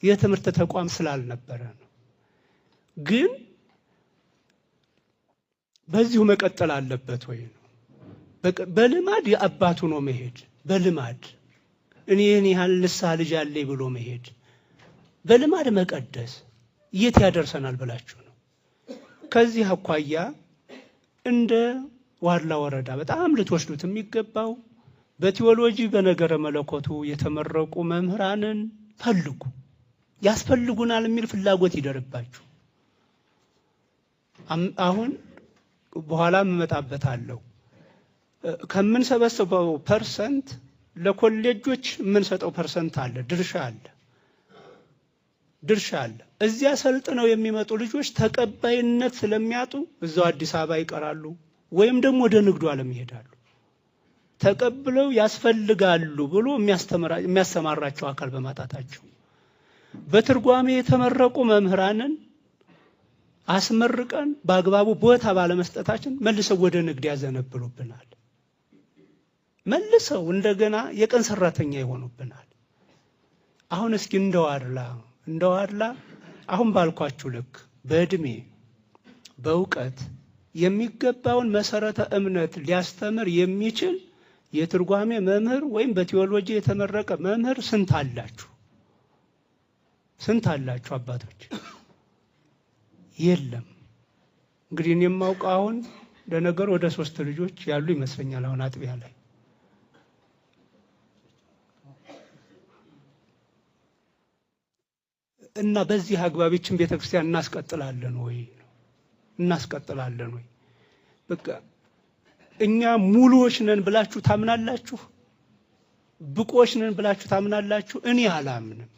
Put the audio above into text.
የትምህርት ተቋም ስላልነበረ ነው። ግን በዚሁ መቀጠል አለበት ወይ ነው። በልማድ የአባቱ ነው መሄድ፣ በልማድ እኔ ይህን ያህል ንስሐ ልጅ አለኝ ብሎ መሄድ፣ በልማድ መቀደስ የት ያደርሰናል ብላችሁ ነው? ከዚህ አኳያ እንደ ዋድላ ወረዳ በጣም ልትወስዱት የሚገባው በቲዎሎጂ በነገረ መለኮቱ የተመረቁ መምህራንን ፈልጉ። ያስፈልጉናል የሚል ፍላጎት ይደርባችሁ። አሁን በኋላ እመጣበታለሁ። ከምንሰበስበው percent ለኮሌጆች የምንሰጠው percent አለ፣ ድርሻ አለ ድርሻ አለ። እዚያ ሰልጥነው የሚመጡ ልጆች ተቀባይነት ስለሚያጡ እዛው አዲስ አበባ ይቀራሉ፣ ወይም ደግሞ ወደ ንግዱ ዓለም ይሄዳሉ። ተቀብለው ያስፈልጋሉ ብሎ የሚያሰማራቸው አካል በማጣታቸው በትርጓሜ የተመረቁ መምህራንን አስመርቀን በአግባቡ ቦታ ባለመስጠታችን መልሰው ወደ ንግድ ያዘነብሉብናል። መልሰው እንደገና የቀን ሰራተኛ ይሆኑብናል። አሁን እስኪ እንደዋድላ አሁን ባልኳችሁ ልክ በእድሜ በእውቀት የሚገባውን መሰረተ እምነት ሊያስተምር የሚችል የትርጓሜ መምህር ወይም በቴዎሎጂ የተመረቀ መምህር ስንት አላችሁ? ስንት አላችሁ አባቶች? የለም። እንግዲህ እኔ የማውቀው አሁን ለነገሩ ወደ 3 ልጆች ያሉ ይመስለኛል አሁን አጥቢያ ላይ። እና በዚህ አግባብ ይህችን ቤተክርስቲያን እናስቀጥላለን ወይ? እናስቀጥላለን ወይ? በቃ እኛ ሙሉዎች ነን ብላችሁ ታምናላችሁ? ብቁዎች ነን ብላችሁ ታምናላችሁ? እኔ አላምንም።